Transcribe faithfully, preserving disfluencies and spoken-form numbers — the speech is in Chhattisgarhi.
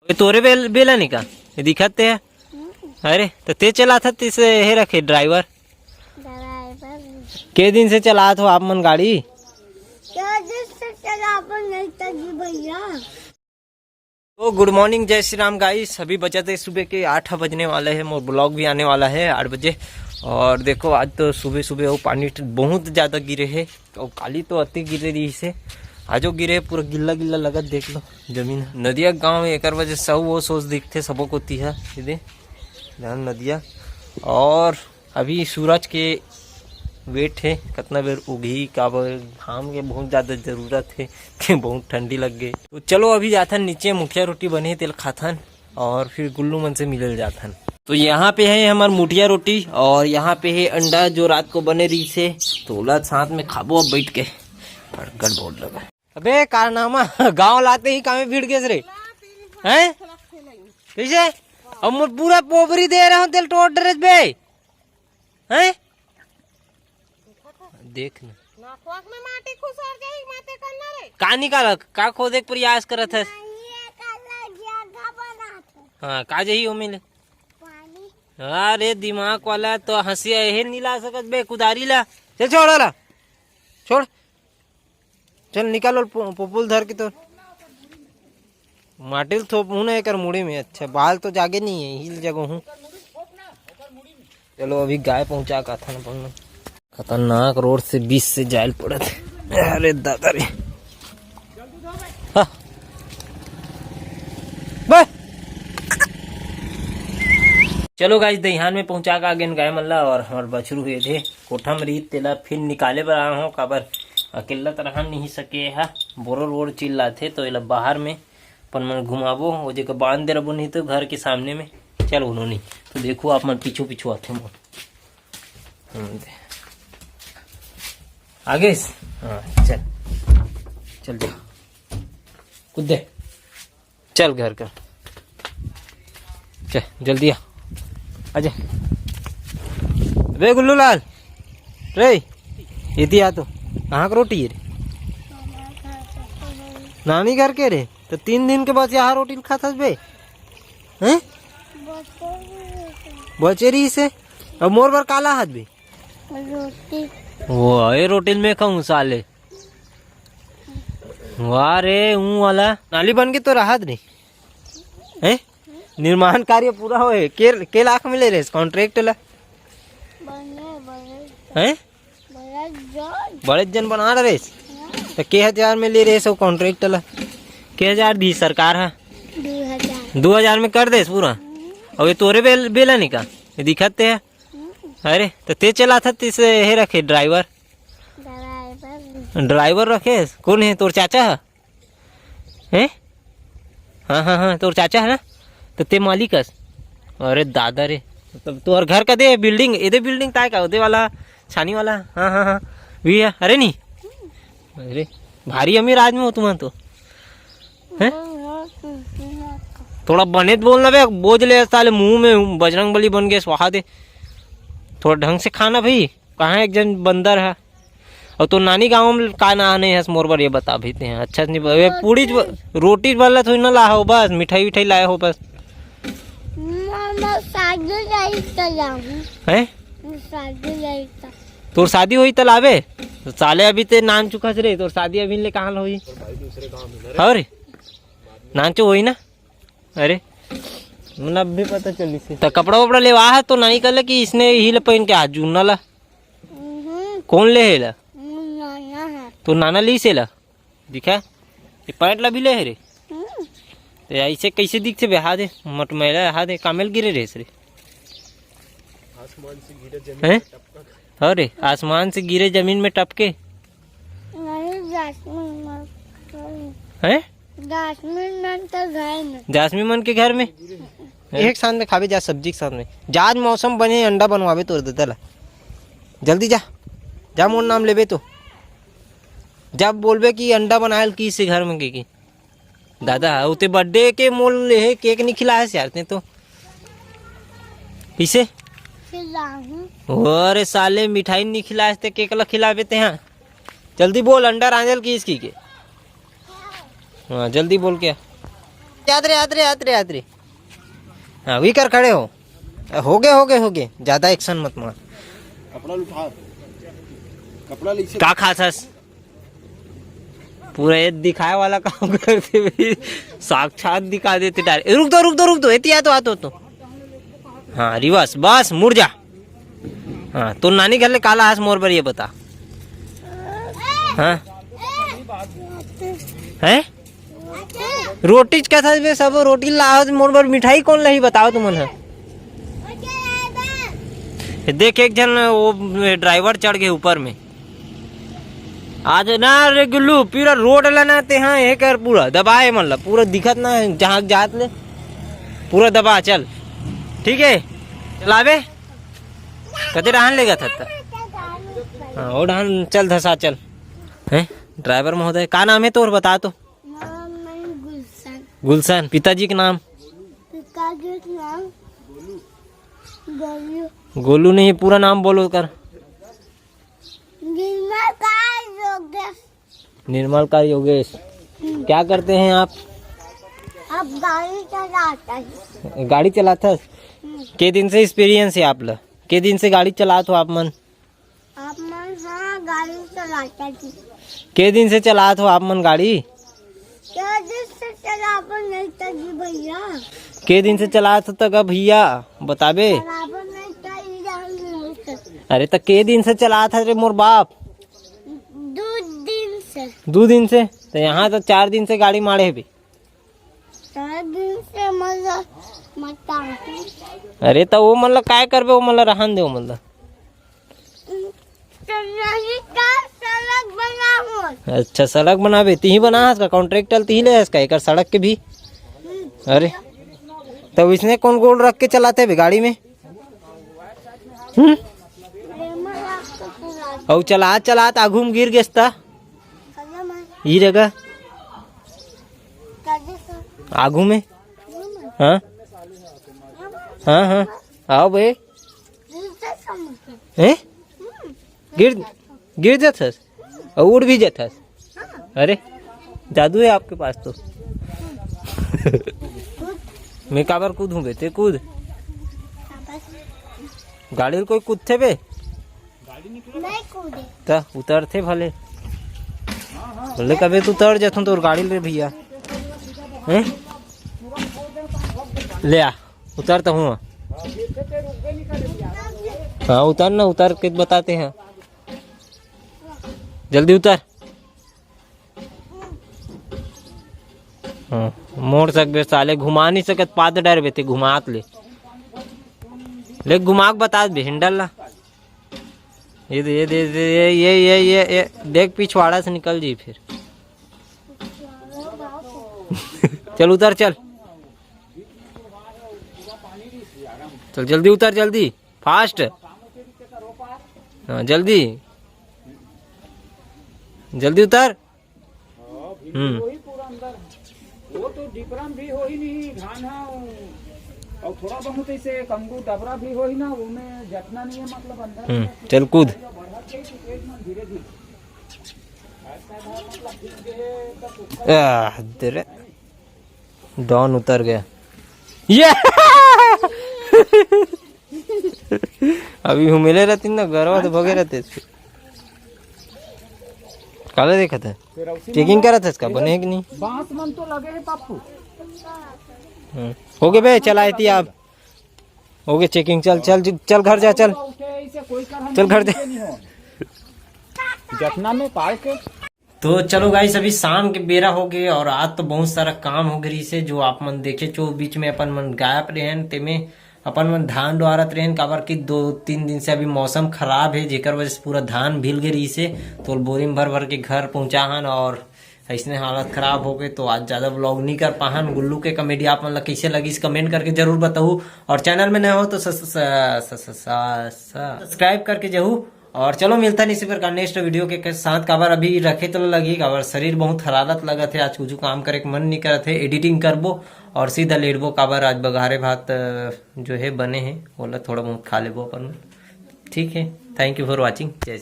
ये तोरे बेल बेला नहीं का? ये दिखत ते है। अरे, तो ते चलात ह, तिसे हे रखे ड्राइवर। ड्राइवर। के दिन से चलात हो आप मन गाड़ी? क्या दिन से चलाबो नहीं तो जी भैया। तो गुड मॉर्निंग, जय श्री राम गाइस। अभी बजत हे सुबह के आठ बजने वाला है, मोर ब्लॉग भी आने वाला है आठ बजे। और देखो, आज तो सुबह सुबह वो पानी ट-, बहुत ज़्यादा गिरे है। और काली तो अति गिरे रही से, आजो गिरे, पूरा गिल्ला गिल्ला लगत, देख लो जमीन। नदिया गांव है, एकर वजह से वो सोच दिखते सबो कोती है, ये दे, ध्यान नदिया। और अभी सूरज के वेट है, कितना बेर उगही, काबर घाम के बहुत ज़्यादा ज़रूरत है, कि बहुत ठंडी लग गई। तो चलो, अभी जाथन नीचे, मुठिया रोटी बने, तेल खाथन और फिर गुल्लू मन से मिलल जाथन। तो यहाँ पे है हमार मुठिया रोटी और यहाँ पे है अंडा, जो रात को बने रही से, तो ओला साथ में खाबो अब बैठ के। बड़गड़ बोल लगा। अबे कारनामा, गांव लाते ही कामे भिड़ गेस रे। हैं? कैसे? अब मोर पूरा पोबरी दे रहा हूँ, तेल टोट डरेस बे। हैं? देख ना। नाकवाक में माटी खुसर जाई, माते करना रे। का निकाल, का खोदे के प्रयास करत हस? नहीं, ये काला जगह बनात है। हाँ, का जही ओमे ले? पानी। अरे दिमाग वाला, तो हंसिया यही नहीं ला सकत बे, कुदारी ला। चल छोड़ ला, छोड़। चल निकाल वो पो-, पोपुल धर के तो। माटिल थोप हूँ ना एकर मुड़ी में। अच्छा, बाल तो जागे नहीं है, हिल जगह हूँ। चलो अभी गाय पहुँचा का था ना पहुँचना। खतरनाक रोड से बीस से जायल पड़त है। अरे दादा रे। हाँ। बे। चलो गाइस, दहियान में पहुँचा का आ गेन गाय मन ला और हमार बछरू हुए थे कोठा में रही, तेला फिर निकाले बर आया हूँ, काबर अकेला तो रहा नहीं सके है। बोरो रोड चिल्लाथे तो एला बाहर में अपन मन घुमाबो, वो जगह बांध दे रहो, नहीं तो घर के सामने में। चल उन्होंने तो देखो, आप मन पीछू पीछू आथे मोर। हम्म, दे। आगे स-, हाँ, चल, चल जा, कूद दे, चल घर कर, चल जल्दी आ, आजा। अबे गुल्लू लाल, रे, इति आ तो, कहाँ का रोटी है रे? नानी घर के रे। तो तीन दिन के बस यहाँ रोटी खात हस बे? हैं? बचे रही से। अब मोर बर काला हाथ बे? रोटी। वो ए रोटी में खाऊं साले। वाह रे, ऊं वाला। नाली बन के तो राहत नहीं। हैं? निर्माण कार्य पूरा होए। के, के लाख में ले रहे कॉन्ट्रैक्ट ला? बने, बने। हैं? बड़ा जन। बड़े जन बना रहे। हाँ। तो के हजार में ले रहे सो कॉन्ट्रैक्ट ला? के हजार दी सरकार हा? दो हजार। दो हजार में कर देस पूरा। हम्म। और ये तोरे बेल-, बेला नहीं का? ये दिखत ते है। हम्म। अरे, तो ते चला था, तिसे हे रखे ड्राइवर। ड्राइवर। ड्राइवर रखे? कौन है, तोर चाचा है? हैं? हाँ, हाँ, हाँ, तोर चाचा है ना? तो ते मालिक हस? अरे दादा रे, तब तोर घर का दे बिल्डिंग, एदे बिल्डिंग ताय का, ओदे वाला, छानी वाला, हाँ, हाँ, हाँ, भी है, अरे नहीं? अरे, भारी अमीर आदमी हो तुम तो, हैं? थोड़ा बने त बोलना बे, बोझ ले साले, मुंह में बजरंग बली बन गए, स्वाहा दे। थोड़ा ढंग से खाना भाई, कहाँ एक जन बंदर है। और तो नानी गाँव में का ना आने हस मोर बर, ये बता भी ते हैं। अच्छा से नहीं ब-, ये पूड़ी ज-, रोटी वाला थोड़ी ना ला हो बस, मिठाई विठाई लाए हो बस। मामा शादी जाई तो लाऊं। हैं? शादी जाई तो। तोर शादी होई त लाबे? तो साले अभी ते नान चुका रे, तोर शादी अभी ले कहाँ होई? और नान चो होई ना? अरे, मन अब भी पता चली से। तो कपड़ा वपड़ा लेवा है तो नहीं कहले कि इसने यही ले पहन के आज जूना ला। हम्म। कौन ले है ला? नाना है। तो नाना ली से ला। दिखा, ये पैंट ला भी ले है रे। हम्म। तो ऐसे कैसे दिखते बे? हा दे, मटमैला हा दे, कामेल गिरे रे रे। आसमान से गिरे जमीन हैं? में टपका। अरे, आसमान से गिरे जमीन में टपके। नहीं, जासमीन मन के। हैं? जासमीन मन के घर में। जासमीन मन के घर में? हैं? एक साथ में खाबे जा, सब्जी के साथ में। जा, आज मौसम बने, अंडा बनवाबे तोर ददा ला। जल्दी जा, जा, मोर नाम लेबे तो। जब बोलबे कि अंडा बनायल की से घर में के, की दादा, उते बर्थडे के मोल ले हे, केक नहीं खिलाए से यार, ते तो। किसे? खिलाऊं। अरे साले, मिठाई नहीं खिलाए ते केक ला खिलाबे ते, हाँ। जल्दी बोल, अंडा रांझल की इसकी के। हाँ, जल्दी बोल के। याद रे, याद रे, याद रे, याद रे। हाँ, वही कर, खड़े हो। हो गए, हो गए, हो गए, ज्यादा एक्शन मत मार। कपड़ा उठा, कपड़ा ले। का खाथस? पूरा ये दिखाए वाला काम करते भाई, साक्षात दिखा देते डायरेक्ट। रुक दो, रुक दो, रुक दो, एती आ तो, आ तो, तो। हाँ, रिवर्स, बस मुड़ जा। हाँ, तो नानी घर ले काला आस मोर बर, ये बता। हाँ, हैं? रोटी कथा बे, सब रोटी ला, मोर बर मिठाई कौन लही, बताओ तुमन ह। देख, एक झन वो ड्राइवर चढ़ गए ऊपर में। आज ना रे गुल्लू, पूरा रोड ला ना ते, हाँ, ये कर, पूरा दबाए मन ला, पूरा दिखत ना, जहाँ जात ले, पूरा दबा, चल। ठीक है, चलावे। कते डहान लेगा था? हाँ, वो डहान चल, धसा चल। हैं, ड्राइवर महोदय, का नाम है तोर, बता तो। नाम है गुलशन। गुलशन। पिताजी के नाम? पिताजी के नाम गोलू। गोलू नहीं, पूरा नाम बोलो कर। निर्मल का योगेश। निर्मल का योगेश। हम्म। क्या करते हैं आप? आप गाड़ी चलाते हैं। गाड़ी चलाथस? हम्म। के दिन से एक्सपीरियंस है आप ल? के दिन से गाड़ी चलात हो आप मन? आप मन, हाँ, गाड़ी चलाता जी। के दिन से चलात हो आप मन गाड़ी? के दिन से चलाबो नहीं था जी भैया। के दिन से चलात हो तक भैया बताबे? चलाबो नहीं था, ई जान नहीं था। अरे, त के दिन से चलात है रे मोर बाप? दो दिन से। दो दिन से? तो यहाँ तो चार दिन से गाड़ी मारे भी। चार दिन से मतलब मत। अरे, त वो मतलब काय करबे, वो मतलब रहन दे, वो मतलब। तो नहीं का सड़क बनाओ। अच्छा, सड़क बनाबे, तिही बना हस का? कॉन्ट्रैक्टर तिही ले हस का एकर सड़क के भी? अरे, तब इसने कौन गोल रख के चलाते बे गाड़ी में? हम्म? अरे, मैं आपको सुना। अउ चलात चलात आघू में गिर गेस त? कदम है। ई जगह। कदम है। आघू में। हाँ, हाँ, हाँ, आओ बे। हैं? गिर, गिर जाथस और उड़ भी जाथस। अरे, जादू है आपके पास तो। मैं काबर कूदूं बे, ते कूद। गाड़ी ल कोई कूदथे बे? नहीं कूदे। त उतरथे भले। बोले कबे तू उतर जाथूं तोर गाड़ी ले भैया। हैं? ले आ। उतर तो हूँ। हाँ, उतर ना, उतर के बताते हैं। जल्दी उतर। हाँ, मोड़ सकबे साले, घुमा नहीं सकत, पाद डर बेते घुमात ले। ले घुमा के बता दे हैंडल ला। ये दे, ये दे, ये, ये, ये, ये, ये, देख पिछवाड़ा से निकल जी फिर। चल उतर, चल। चल जल्दी उतर, जल्दी, फास्ट। हाँ, जल्दी, जल्दी उतर। हम्म। वो तो डिपरा में भी हो ही नहीं, धान है, और थोड़ा बहुत ऐसे कंगू डबरा भी हो ही ना, वो में जतना नहीं है, मतलब अंदर हम्म, चल कूद। बढ़त है कि पेट में धीरे धीरे। आह, तेरे डॉन उतर गया। ये अभी हुमेले रहती ना, गरवा तो भगे रहते। काला देखा था, चेकिंग करा था इसका, बने है कि नहीं? बांस मन तो लगे है पप्पू। हम्म। हो गए बे, चलाए थी आप। हो गए चेकिंग, चल, चल, चल घर जा, चल। चल घर जा। जतना में पाए के। तो चलो गाइस, अभी शाम के बेरा हो गए और आज तो बहुत सारा काम हो गए से, जो आप मन देखे, जो बीच में अपन मन गायब रहेन, तेमे अपन मन धान डोहारत रहेन, काबर कि दो तीन दिन से अभी मौसम खराब है, जेकर वजह से पूरा धान भील गए रही से। तो बोरी में भर भर के घर पहुंचा हन और ऐसने हालत खराब हो गए, तो आज ज़्यादा व्लॉग नहीं कर पाहन। गुल्लू के कॉमेडी आप मन ला कैसे लगी, कमेंट करके जरूर बताऊ, और चैनल में नए हो तो सब्सक्राइब करके जहू। और चलो, मिलता नहीं इसी प्रकार नेक्स्ट वीडियो के साथ। काबर अभी रखे तो लगी, काबर शरीर बहुत हरारत लगत है, आज कुछ काम करे के मन नहीं करत है। एडिटिंग करबो और सीधा लेटबो, काबर आज बघारे भात, अ, जो है बने हैं, ओला थोड़ा बहुत खा लेबो अपन। ठीक है, thank you for watching, जय श्री।